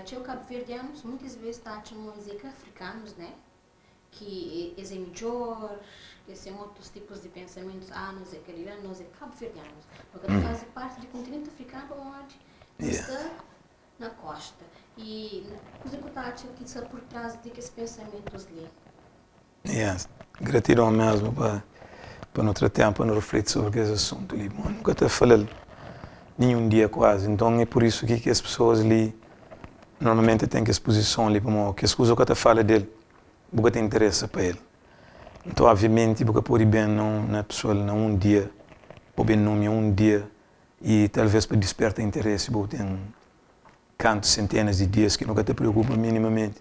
Txeu kabuverdianus muitas ves ta atxa ma es é ka afrikanus, né? Ki es é midjór, es ten otus tipus di pensamentus, ah, nos é kel li la, nos é kabuverdianus. No ka ta faze parti di kontinenti afrikanu pamodi no sta na kósta. I kuze ku ta atxa ki sta pur tras di kes pensamentus li? Yes. Gratidon mesmu pa pa nu tra tempu pa nu refleti sobri kes asuntu li. Bom, nu ka ta falal ninhun dia kuazi. Nton é pur isu ki kes pesoas li normalmenti ten kes puzison li pamodi kes kuza ku ka ta fala del bu ka ta interesa pa el. Nton obviamenti bu ka podi ben na un na pesoal na un dia bu ben numia un dia i talves pa disperta interesi bu ten kantu sentenas di dias ki nu ka ta preokupa minimamenti.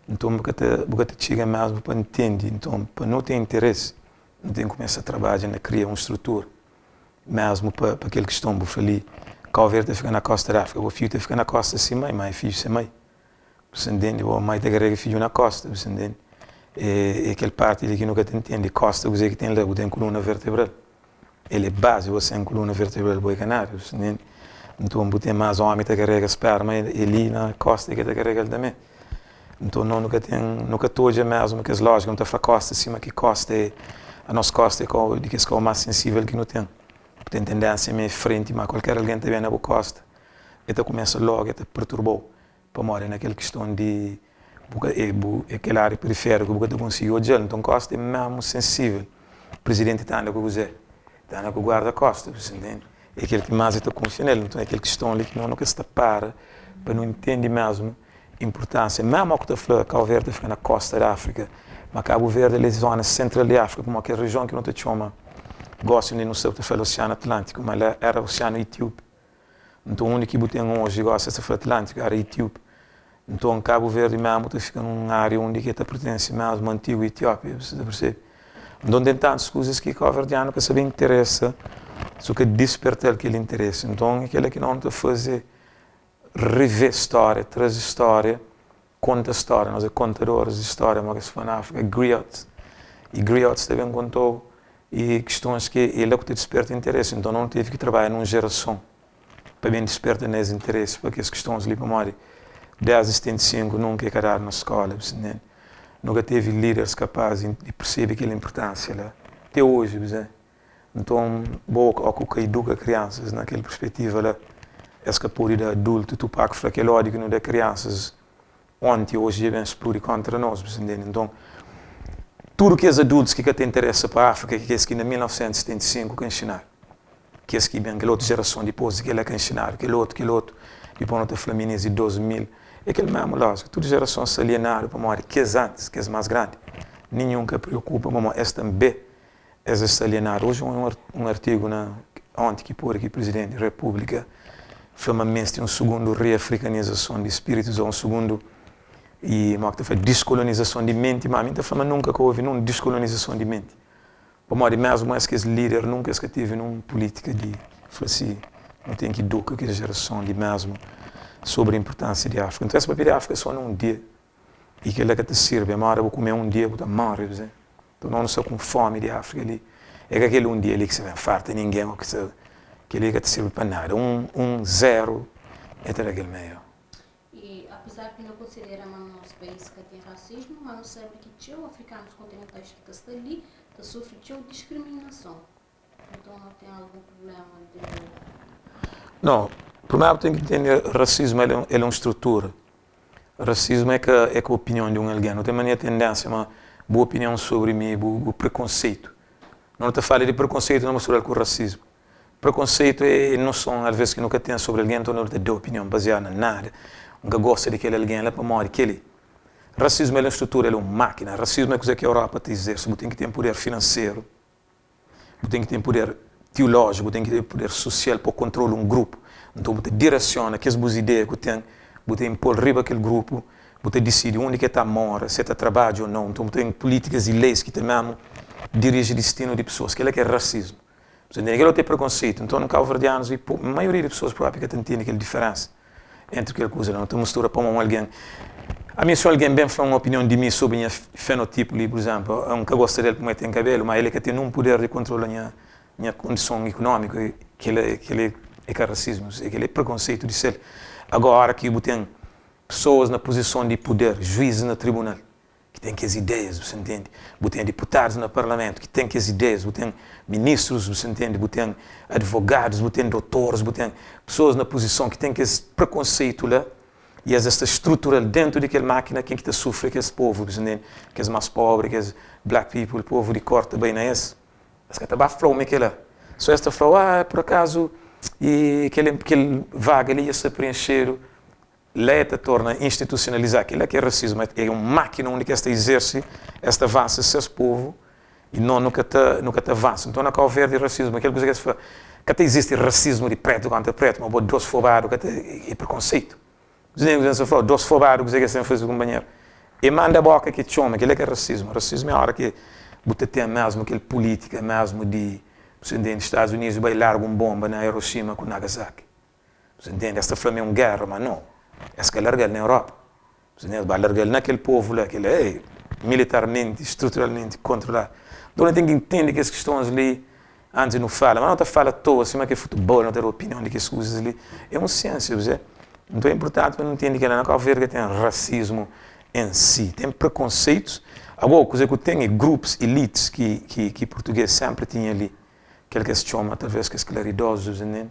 Nton bu ka ta bu ka ta txiga mesmu pa ntende. Nton pa nu ten interesi nu ten kumesa trabadja na kria un strutura mesmu pa pa kel kiston bu fla li. Kau Verdi ta fika na kosta di Afrika, bo fidju ta fika na kosta si mai, mai fidju se mai. Bu sa ntende? Bo mai ta karega fidju na kosta, bu sa ntende? É é kel parti li ki nu ka ta ntende. Kosta kuzê ki ten la? Bu ten kuluna vertebral. El é bazi, bo sen kuluna vertebral bo é ka nada, bu sta ntende? Nton bu ten más ómi ta karega sperma é li na kósta ki el ta karega-l tanbê. Nton no nu ka ten, nu ka ta odja mésmu kes lójika, nu ta fla kósta sima ki kósta é, a nos kósta é kau di kes kau más sensível ki nu ten. Bu ten tendénsia ma é frenti, má kualker algen ta ben na bu kósta, el ta kumesa lógu el ta perturba-u. Pamodi na kel kiston di bu ka e bu e kel ária perifériku bu ka ta konsigi odja-l. Nton kósta é mésmu sensível. Prizidenti ta anda ku kuzê? Ta anda ku guarda-kósta, bu sta ntende? É kel ki más el ta kunfia nel. Nton é kel kiston li ki nos nu ka sta para pa nu ntende mésmu inpurtánsia. Mésmu óki ta fla Kau Verdi ta fika na kósta di Áfrika, ma Kabu Verdi el é zóna sentral di Áfrika, pamodi kel rejion ki nu ta txoma gósi undi nu sta bu ta fla-l Osianu Atlántiku, ma la éra Osianu Etíopi. Nton undi ki bu ten oji gosi es ta fla Atlántiku era Etíope. Nton Kabu Verdi mesmu ta fika nun ária undi ki el ta pertense mesmu antigu Etiópia, bu ta persebe? Nton ten tantus kuzas ki kauverdianu ka sabe interesa, so ka disperta-l kel interesi. Nton é kela ki nos nu ta faze, revê stória, traze stória, konta stória. Nos é kontadoris di stória, moda ki es fla na Áfrika, griots. I griots ta ben konta-u E kistons ki é la ku ta disperta interesi. Nton nu tevi ki trabadja nun jerason pa ben disperta nes interesi pa kes kistons li pamodi desdi 75 nunka e ka dadu na skola, bu sta ntende? Nu ka tevi liders kapaz di persebe kel inpurtansia la te oji, bu sta Nton bo o ku ka iduka kriansas na kel perspetiva la es ka podi da adultu. Tupac fla kel odiu ki nu da kriansas Onti oji dja ben spludi kontra nos, bu sta ntende? Nton, tudu kes adultus ki ka ta interesa pa Áfrika, ki kes ki na 1975 ka nxinadu, kes ki ben kel otu jerason dipôs di kel-la ka nxinadu, kel otu, kel otu, dipôs nu ta fla minis di 2000, é kel mésmu lójika, tudu jerason sta alienadu pamodi kes antis, kes más grandi, ninhun ka preokupa pamodi es tanbê Es sta alienadu. Oji un artigu na onti ki pode ki Prizidenti di Repúblika fla ma mesti un sugundu reafrikanizason di spiritus ou un sugundu i mo ki ta fla diskolonizason di menti, ma mi ta fla ma nunka ka ovi nun diskolonizason di menti. Pamodi mesmu es kes lider nunka es ka tevi nun pulitika di fla si nu ten ki iduka kes jerason li mesmu sobri inpurtansia di Afrika. Nton es papia di Afrika so na un dia i kel-la ka ta sirbi. É moda bu kume un dia bu ta móre. Nton nos nu sta ku fómi di Áfrika li. É ka kel un dia li ki sta ben farta ningen ô ki sta. Kel-li ka ta sirbi pa nada. Un, un, zeru é ta da kel meiu. I apezar di no konsidera ma nos país ka ten rasismu, ma no sabe ki txeu afrikanus kontinentais ki ta sta li ta sufri txeu diskriminason. Nton no ten algun prublema di. No, primeru bu ten ki ntende rasismu el el é un strutura. Rasismu é ka é ka opinion di un algen. Nu ten mania tendénsia ma bu opinion sobri mi, bu bu prekonseitu. No nu ta fala di prekonseitu no mistura-l ku rasismu. Prekonseitu é noson alvês ki nu ka ten sobri algen, nton nu ta da opinion baziadu na nada. N ka gosta di kel algen la pamodi kel-li. Rasismu el é un strutura, el é un mákina. Rasismu é kuze ki Europa ta izerse. Bu ten ki ten puder finanseru. Bu ten ki ten puder tiulójiku, bu ten ki ten puder susial pa kontrola un grupu. Nton bu ta diresiona kes bus ideia ku ten, bu ta inpô-l riba kel grupu, bu ta disidi undi ki el ta mora, si el ta trabadja ô nau. Nton bu ten pulítikas i leis ki ta mésmu diriji distinu di pesoas. Kel-la ki é rasismu. Bu ta ntende? Kel otu é prekonseitu. Nton, nu kauverdianus i maioria di pesoas própi ka ta ntende kel diferénsa. Entri kel kuza la, nu ta mistura pamodi un algen. Ami, si un algen ben fla un opinion di mi sobri nha fenotipu li, pur izénplu, N ka gosta del pamodi el ten kabelu, má el ka ten nun puder di kontrola nha nha kondison ikunómiku, kel-la kel-la é ka rasismu, kel-la é prekonseitu di sel. Agora ki bu ten. Pesoas na puzison di puder, juizes na tribunal, ki ten kes ideias, bu sa ntende? Bu ten diputadus na parlamentu ki ten kes ideias, bu ten ministrus, bu sa ntende? Bu ten advogadus, bu ten dotoris, bu ten pesoas na puzison ki ten kes prekonseitu la i es es ta strutural dentu di kel makina ken ki ta sufri é kes povu, bu sa ntende? Kes mas pobri, kes black people, povu di kor ta bai na es. Es ka ta ba fla-u ma é kel-la. Sô es ta fla-u, ah, pur akazu i kel kel vaga li dja sta prenxedu. La el ta torna institusionalizá kel-la ki é rasismu. É un mákina undi ki es ta izerse, es ta avansa ses povu i no nu ka ta nu ka ta avansa. Nton na Kau Verdi rasismu é kel kuza ki es fla, ka ta izisti rasismu di prétu kontra prétu, ma bo dos fobadu ka ta é prekonseitu. Kuzê ki N sta fla-u? Dos fobadu kuzê ki es ten faze ku kunpanheru? E manda boka ki txoma, kel-la ki é rasismu. Rasismu é óra ki bu ta ten mésmu kel pulítika mésmu di, bu ta ntende, Stadus Unidus bai larga un bonba na Hiroshima ku Nagasaki. Bu ta ntende? Es ta fla ma é un géra, ma no, es ka larga-l na Europa. Bu ta ntende? Es ba larga-l na kel povu la, kel-la é militarmenti, struturalmenti kontroladu. Nton, nu ten ki ntende kes kistons li antis di nu fala. Ma nu ta fala atoa, sima ki é futebol, nu ta da opinion di kes kuzas li. É un siênsia, bu sabe? Nton, é inportanti pa nu ntende kel-la. Na Kabu Verdi ka ten rasismu en si, ten prekonseitus. Ago, kuzê ku ten é grupus, elitis ki ki ki purtugês sénpri tinha li. Kel ki es txoma talvês kes klaridozus, nen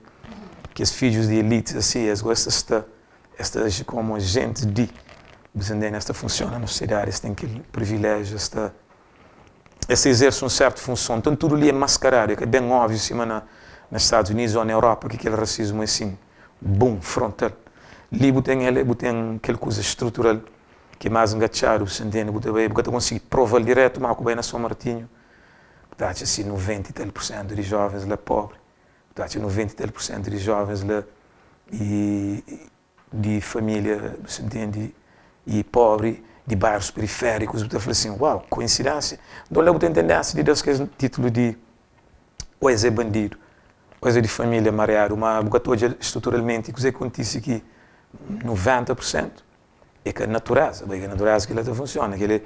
kes fidjus di elitis asi, es gosta sta, es ta aji komu ajentis di, bu ta ntende? Es ta funsiona na sosiedadi, es ten kel priviléjiu, es ta es ta izerse un sértu funson. Nton tudu li é maskaradu, é ka ben óbviu sima na na Stadus Unidus ô na Europa ki kel rasismu é sin, bum, frontal. Li bu ten el, bu ten kel kuza strutural ki é más ngatxadu, bu ta ntende? Bu ta bai, bu ka ta konsigi prova-l diretu, má ku bai na Son Martinhu, Bu ta atxa si 90 i tal pur sentu di jovens la pobri, bu ta atxa 90 i tal pur sentu di jovens la i di familia, bu sa ntende, i pobri, di bairus periférikus, bu ta fla sin, uau, koinsidênsia? Nton la bu ten tendênsia di da-s kes titulu di ô es é bandidu, ô es é di familia mariadu, ma bu ka ta odja struturalmenti kuzê ki kontise ki 90 pur sentu É ka natureza, bai ka natureza ki la ta funciona, kel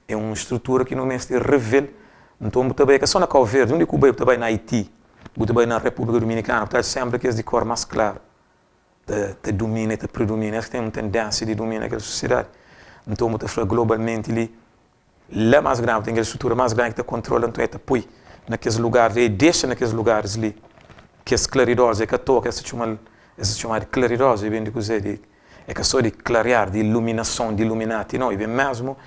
é un strutura ki nu meste revel. Nton bu ta bai, é ka so na Kau Verdi, undi ku bai, bu ta bai na Haiti, bu ta bai na Repúblika Dominikana, bu ta atxa senpri kes di kor mas klaru ta ta dumina e ta predomina, es ki ten un tendênsia di dumina kel sosiedadi. Nton bu ta fla globalmenti li La más grandi, ten kel strutura más grandi ki ta kontrola, nton el ta poi na kes lugar li, el dexa na kes lugaris li kes klaridozu, é ka atoa ki es ta txoma-l, es ta txomadu di klaridozu, e ben di kuzê? Di, é ka sô di klariar, di iluminason, di iluminati, nau, e ben mésmu,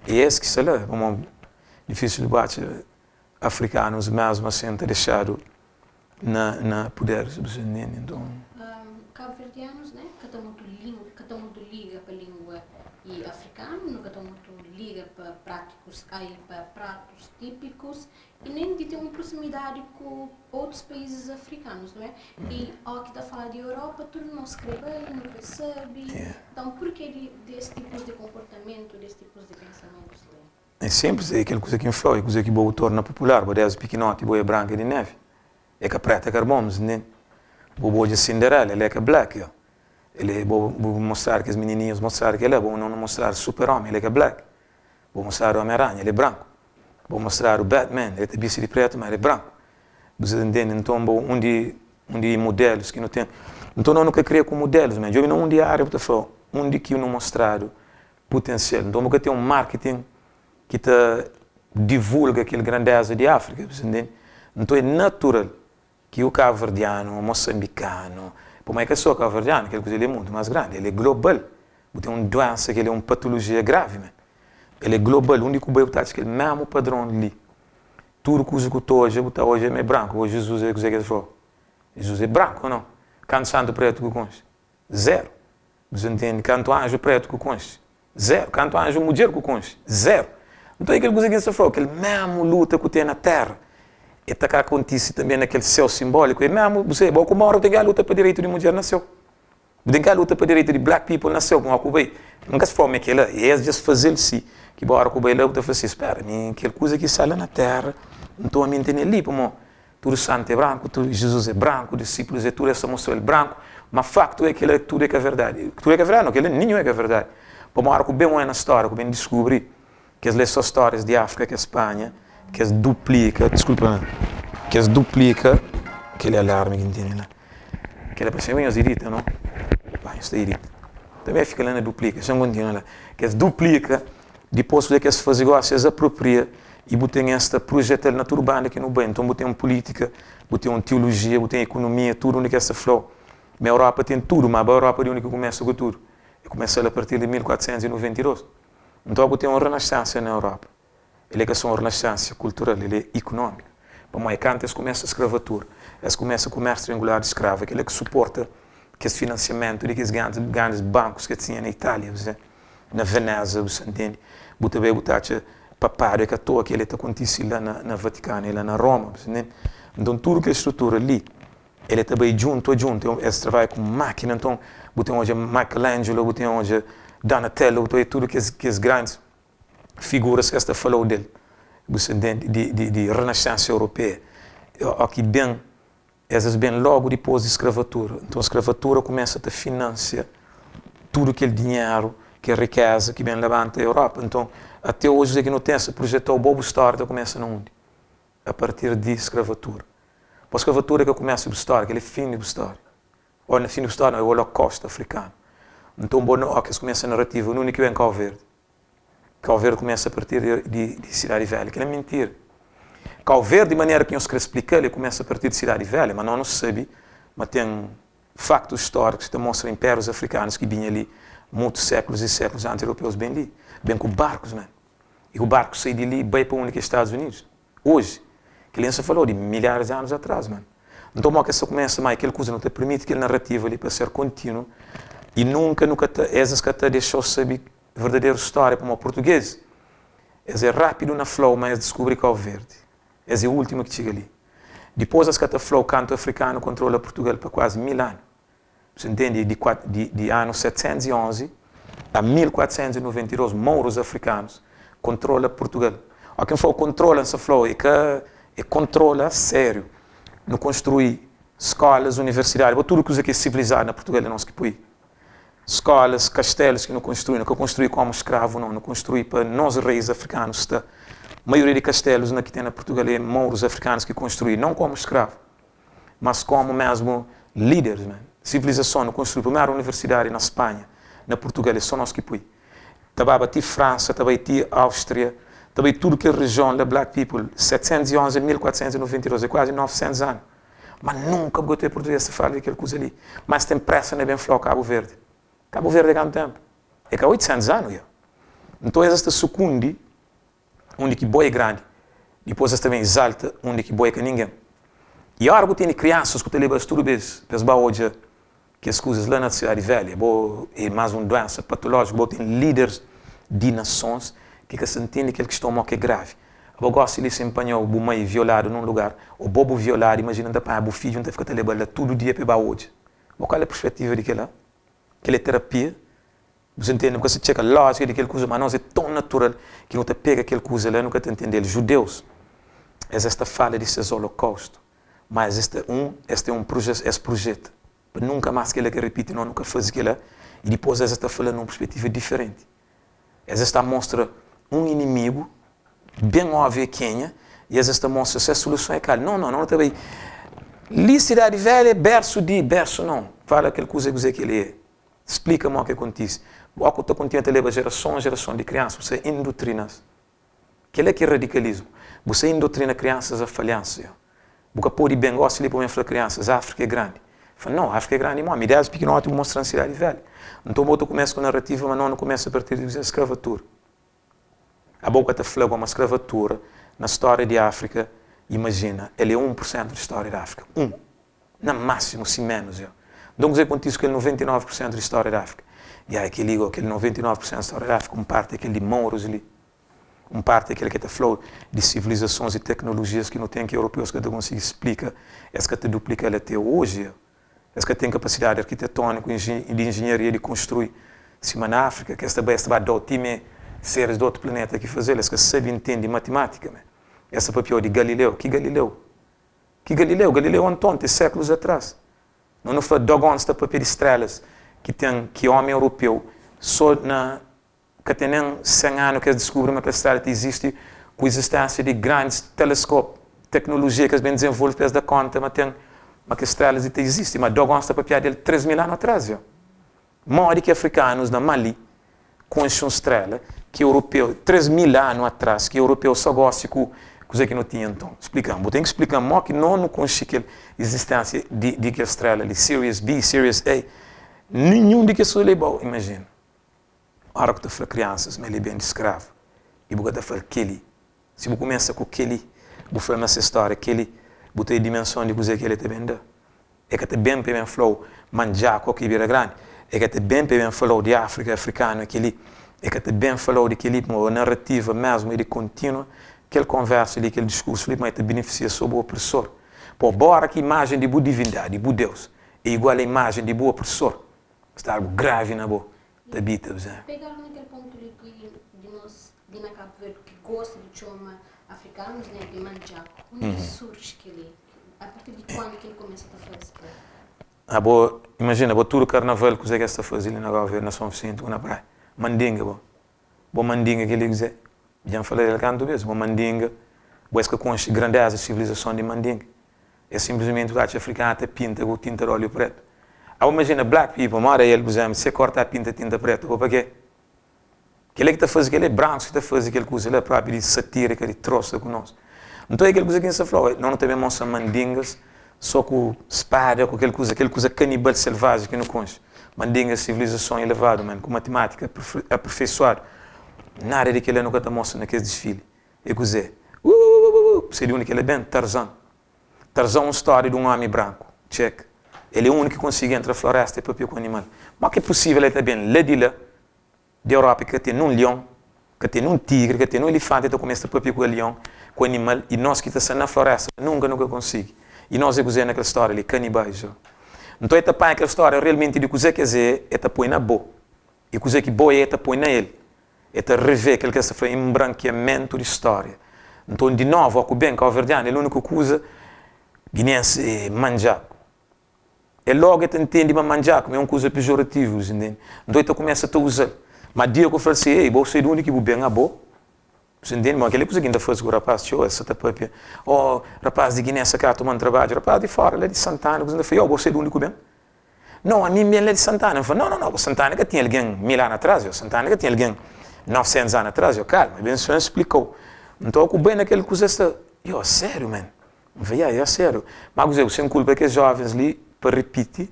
é es ki sta la, pamodi difísil bu atxa afrikanus mésmu asin ta dexadu na na puderis, bu sa ntende? Nton. Kabuverdianus né ka ta mutu ka ta mutu liga pa lingua i afrikanu, no ka ta mutu liga pa pratikus ai pa pratus tipikus i nen di ten un proximidadi ku otus paizis afrikanus, não é? I ó ki ta fala di Europa tudu nos kre bai, no kre sabi, nton purke di des tipus di konportamentu, des tipus di pensamentus li? É sinplis, é kel kuza ki N fla-u, é kuza ki bo bu torna popular, bo desdi pikinoti bo é branka di nevi, é ka preta karbon, bu ntende? Bo bu odja Cinderela, el é ka black, yo. El é, bo bu mostradu kes minininhus mostradu kel-la, bo no mostradu super omi, el é ka black. Bo mostradu Omi Aranha, el é branku. Bo mostradu Batman, el ta bisti di pretu, ma el é branku. Bu sa ta ntende? Nton bo un di un di mudelus ki nu ten. Nton no nu ka kria ku mudelus, ma djobe na un di aria bu ta fla undi ki nu mostradu putensial. Nton bu ka ten un marketing ki ta divulga kel grandeza di Áfrika, bu sa ntende? Nton é natural ki o kabuverdianu, o mosanbikanu, pamodi é ka so kabuverdianu, kel kuza li é mutu más grandi, el é global. Bu ten un duensa ki el é un patolojia gravi men. El é global, undi ku bai bu ta atxa kel mésmu padron li. Tudu kuza ku ta odja, bu ta odja ma é branku. Ô Jizus é kuzê ki es fla-u? Jizus é branku ô nau? Kantu santu pretu ku konxe? Zeru. Bu sa ntende? Kantu anju pretu ku konxe? Zeru. Kantu anju mudjer ku konxe? Zeru. Nton é kel kuza ki N sta fla-u, kel mésmu luta ku ten na téra, e ta ka kontise tanbê na kel séu sinbóliku. É mésmu, bu sabe, bo ku mora bu ten ki luta pa direitu di mudjer na séu. Bu ten ki luta pa direitu di black people na séu. Kuma ku bai? N ka sta fla-u ma é kel-la, é es dja es faze-l si, ki bo óra ku bai la bu ta fla si, spera, mi kel kuza ki sta la na téra, nton ami N tene li, pamodi Tudu santu é branku, tudu Jizus é branku, disiplus é tudu es ta mostra el branku, ma faktu é kela tudu é ka verdadi. Tudu é ka verdadi? Nau, kela ninhun é ka verdadi. Pamodi ora ku ben oia na stória, ku ben diskubri kes la é so stórias di Áfrika ki es panha, ki es duplika, diskulpa, ki es duplika kel alarmi ki N tene la. Kel la parse-m nhos idita, no? Ba, nhos ta idita. Tanbê fika la na duplika. Xa-m kontinua la. Kes duplika, dipôs kuzê ki es faze gósi, es apropria i bu ten es ta projeta-l na tudu banda ki nu bai. Nton bu ten pulítika, bu ten un tiolojia, bu ten ikonomia, tudu undi ki es ta fla-u ma Europa ten tudu, má ba Europa di undi ki kumesa ku tudu? E kumesa-l apartir di 1492. Nton bu ten un renascensa na Europa. El é ka sô un renascensa kultural, el é ikunómiku. Pamodi kantu es kumesa skravatura, es kumesa kumérsiu triangular di skravu, é kel-la ki suporta kes finansiamentu di kes grandis bankus ki es tinha na Itália, bu sabe, na Veneza, bu sa ntende? Bu ta bai bu ta atxa papadu, é ka toa ki el ta kontise la na Vatikanu, é la na Roma, bu sa ntende? Nton tudu kel strutura li, el ta bai djuntu a djuntu, es trabadja ku mákina, nton bu ten odja Michelangelo, bu ten odja Donatello, bu ta odja tudu kes grandis figuras ki es ta falau del, bu sa ntende, di, di, di Renascensa Europeia, o ki ben, es es ben logu dipôs di skravatura. Nton, skravatura kumesa ta finansia tudu kel dinheru, kel rikeza ki ben labanta Europa. Nton, ate oji, kuzê ki nu ten, sa projetau bo, bu stória ta kumesa na undi? A partir di skravatura. Pa skravatura ka kumesa bu stória, kel é fin di bu stória. Ó na fin di bu stória, nau, é Holocausto afrikanu. Nton, bo, ó ki es kumesa narativa, nunde ki ben Kau Verdi? Kau Verdi kumesa a partir di, di, di Sidadi Velha. Kel é mintira. Kau Verdi, manera ki nhos kre splika-l, el kumesa a partir di Sidadi Velha, ma nos nu sabe ma ten faktus stórikus ki ta mostra inpérius afrikanus ki binha li mutus sékulus i sékulus antis europeus ben li. Ben ku barkus, man. I ku barkus sai di li bai pa undi ki é Stadus Unidus. Oji. Kel-li N sta fala-u di milharis di anus atras, man. Nton, modi ki es ta kumesa? Má kel kuza nu ta permiti kel narativa li pa ser kontinu i nunka nu ka ta, es es ka ta dexa-u sabe verdaderu stória pamodi purtugês es é rápidu na fla-u ma es diskubri Kau Verdi. Es é últimu ki txiga li. Dipôs es ka ta fla-u kantu afrikanu kontrola Purtugal pa kuazi 1000 anu. Bu ntende? Di di di anu 711 a 1492 mouros afrikanus kontrola Purtugal. Ó ki N fla-u kontrola, N sta fla-u é ka é kontrola sériu. Nu konstrui skólas, universidadi, bo tudu kuza ki é sivilizadu na Purtugal é nos ki pui. Skólas, kastelus ki nu konstrui, nu ka konstrui kómu skravu nau, nu konstrui pa nos reis afrikanus sta. Maioria di kastelus na ki ten na Purtugal é mouros afrikanus ki konstrui, non kómu skravu. mas komu mesmu lideris man. Sivilizason nu konstrui primeru universidadi na Spanha, na Purtugal é so nos ki pui. Ta baba ti Fransa, ta bai ti Austria, ta bai tudu kel rijion la black people 711 a 1492 é kuazi 900 anu. Ma nunka bu ka ta obi purtuges ta fala di kel kuza li. Ma es ten presa na ben fla-u Kabu Verdi. Kabu Verdi é kantu tenpu? É ka 800 anu ya. Nton es ta sukundi undi ki bo é grandi, dipôs es ta ben izalta undi ki bo é ka ningen. I óra ku tene kriansas ku ta leba-s tudu bês pa es ba odja kes kuzas la na Sidadi Velha, bo é más un duénsa patolójiku, bo ten líderis di nasons ki ka sta ntende kel kiston mó ki é gravi. Abo gósi li si N panha-u bu mai violadu nun lugar, ô bo bu violadu, imajina N ta panha bu fidju N ta fika ta leba-l la tudu dia pa e ba odja. Bo kal é perspetiva di kel-la? Kel é terapia? Bu ta ntende? Bu ka sta txeka lójika di kel kuza, má nos é ton natural ki nu ta pega kel kuza la, nu ka ta ntende-l. Judeus, es es ta fala di ses Holokaustu, má es es ta un, es ten un pruje, es prujeta pa nunka más kel-la ka ripiti, no nu ka faze kel-la, i dipôs es es ta fala nun perspetiva diferenti. Es es ta mostra un inimigu ben óbviu é kenha i es es ta mostra ses soluson é kal. No, no, no ta bai li Sidadi Velha é bersu di, bersu no, fala kel kuza kuzê ki el é. Splika mo ki kontise. Bo ku ta kontinua ta leba jerason jerason di kriansa, bu sta indutrina-s. Kel-la ki é radikalismu. Bu sta indotrina kriansas a falhansa. Yo. Bu ka pode ben gosi li pa ben fla kriansas, Áfrika é grandi. Fla, nau, Áfrika é grandi mó. Mi désdi pikinoti bu mostra-m Sidadi Velha. Nton bo ta kumesa ku narativa ma no nu kumesa a partir di skravatura. Abo ka ta fla bo ma skravatura na stória di Áfrika, imajina, el é 1 pur sentu di stória di Áfrika. 1. Na másimu, si ménus. Yo. Nton kuzê ki kontise ku kel 99 pur sentu di stória di Áfrika? Ya, é kel-li gó, kel 99 pur sentu di stória di Áfrika, un párti é kel di Mouros li, un párti é kel ki ta fla-u di sivilizasons i teknolojias ki nu ten ki europeus ka ta konsigi splika, es ka ta duplika-l até oji. Yo. Es ka ten kapasidadi arkitetóniku i di enjenharia di konstrui sima na Áfrika, ki es ta bai, es ta ba da-u ti mê seris di otu planeta ki faze-l. Es ka sabe intende matimátika mê. Es ta papia-u di Galileu. Ki Galileu? Ki Galileu? Galileu antonte, sékulus atrás. No nu fla Dogons ta papia di strelas ki ten ki omi europeu so na ka ten nen 100 anu ki es diskubri ma kel strela ta izisti ku izistensia di grandis teleskop, teknolojia ki es ben dizenvolve pa es da konta ma ten ma kes strelas li ta izisti. Ma Dogons ta papia del 3000 anu atrás dja. Modi ki afrikanus na Mali konxe un strela ki europeu, 3000 anu atras, ki europeu só gosi ku kuze ki nu tinha nton? Splika-m. Bu ten ki splika-m mo ki no nu konxe kel izistensia di kel strela li, Sirius B, Sirius A. Ninhun di kes li, bo imajina. Ora ku ta fla kriansas ma el é ben di skravu i bu ka ta fla-l kel-li. Si bu kumesa ku kel-li, bu fla na se stória kel-li, bu ta dimenson di kuzê ki el ta ben da. E ka ta ben pa e ben fla-u mandjaku ki bira grandi, e ka ta ben pa e ben fala-u di Áfrika, afrikanu é kel-li, e ka ta ben fala-u di kel-li, pamodi narativa mésmu é di kontinua kel konversa li, kel diskursu li, pamodi e ta benefisia sô bu opresor. Pô, bora ki imajen di bu divindadi, di bu Deus, é igual a imajen di bu opresor, sta algu gravi na bo ta bita, bu sabe. Pegadu na kel pontu li ki di nos li na Kabu Verdi ki gosta di txoma afrikanus né di mandjaku, undi ki surji kel-li? A partir di kuandu ki el kumesa ta faze kel? Abo, imajina, bo tudu karnaval kuzê ki es ta faze li na Kabu Verdi, na Son Visenti ku na Praia? Mandinga bo. Bo mandinga kel-li kuzê? Dja N fala el kantu bês, bo mandinga, bo es ka konxe grandeza di sivilizason di mandinga. É sinplismenti bu ta atxa afrikanu ta pinta ku tinta di óliu pretu. Abo imajina black people, moda el, pur izénplu, se kor ta pinta tinta pretu, bo pa kê? Kel-la ki ta faze kel-la é brankus ki ta faze kel kuza la propi di satírika, di trosa ku nos. Nton é kel kuza ki N sta fla-u, nos nu ta ben mostra mandingas sô ku spada, ku kel kuza, kel kuza kanibal selvajen ki nu konxe. Mandingas sivilizason elevadu, man, ku matimátika aperfeisuadu. Nada di kel-la nu ka ta mostra na kes disfili. É kuzê? Uuuuuuu! P'sê di undi kel-la ben? Tarzan. Tarzan un stória di un ómi branku. Txeka. El é úniku ki konsigi entra floresta i papia ku animal. Mó ki é pusível el ta ben la di la, di Europa ki ka ten nun lion, ka ten nun tigri, ka ten nun elifanti, el ta kumesa ta papia ku el lion, ku animal, i nos ki ta sta na floresta nunka nu ka konsigi. I nos é kuzê na kel stória li? Kanibais. Nton el ta panha kel stória realmenti di kuzê ki es é, el ta poi na bo. I kuzê ki bo é, el ta poi na el. El ta revê kel ki es ta fla enbrankiamentu di stória. Nton, di novu, ó ku ben, kauverdianu, el úniku kuza Guineense é mandjaku. El logu el ta ntende ma mandjaku ma é un kuza pejorativu, bu ntende? Nton el ta kumesa ta uza-l. Ma dia ku el fla-l si, Ei, bo sai di undi ki bu ben, abo? Bu ntende? Ma kel-li é kuza ki N ta faze ku rapaz txeu, es sa ta papia, Oh, rapaz di Giné sa ka toma-m trabadju, rapaz di fora la di Santana, kuza. N ta fla, Yo, bo sai di undi ku ben? Nau, ami N ben la di Santana. N fla, Nau, nau, nau, Santana ka tinha algen mil anu atras, yo, Santana ka tinha algen 900 anu atras, yo, kalma, ben N splikau. Nton, ku bai na kel kuza, es ta, Yo, sériu, man? N fla, Ya, ya sériu. Má kuzê, bu sen kulpa kes jovens li pa ripiti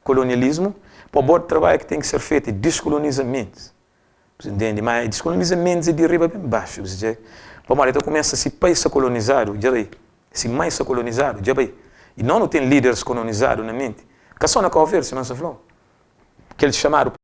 kolonialismu? Pa bo, trabadju ki ten ki ser fetu é diskoloniza mentis. Bu ta ntende? Má diskoloniza mentis é di riba ben baxu, bu ta Pamodi el ta kumesa si pai sta kolonizadu, dja bai. Si mai sta kolonizadu, dja bai. I nos nu ten líderis kolonizadu na menti. Ka sô na Kau Verdi, sima N sta fla-u. Kel xamadu.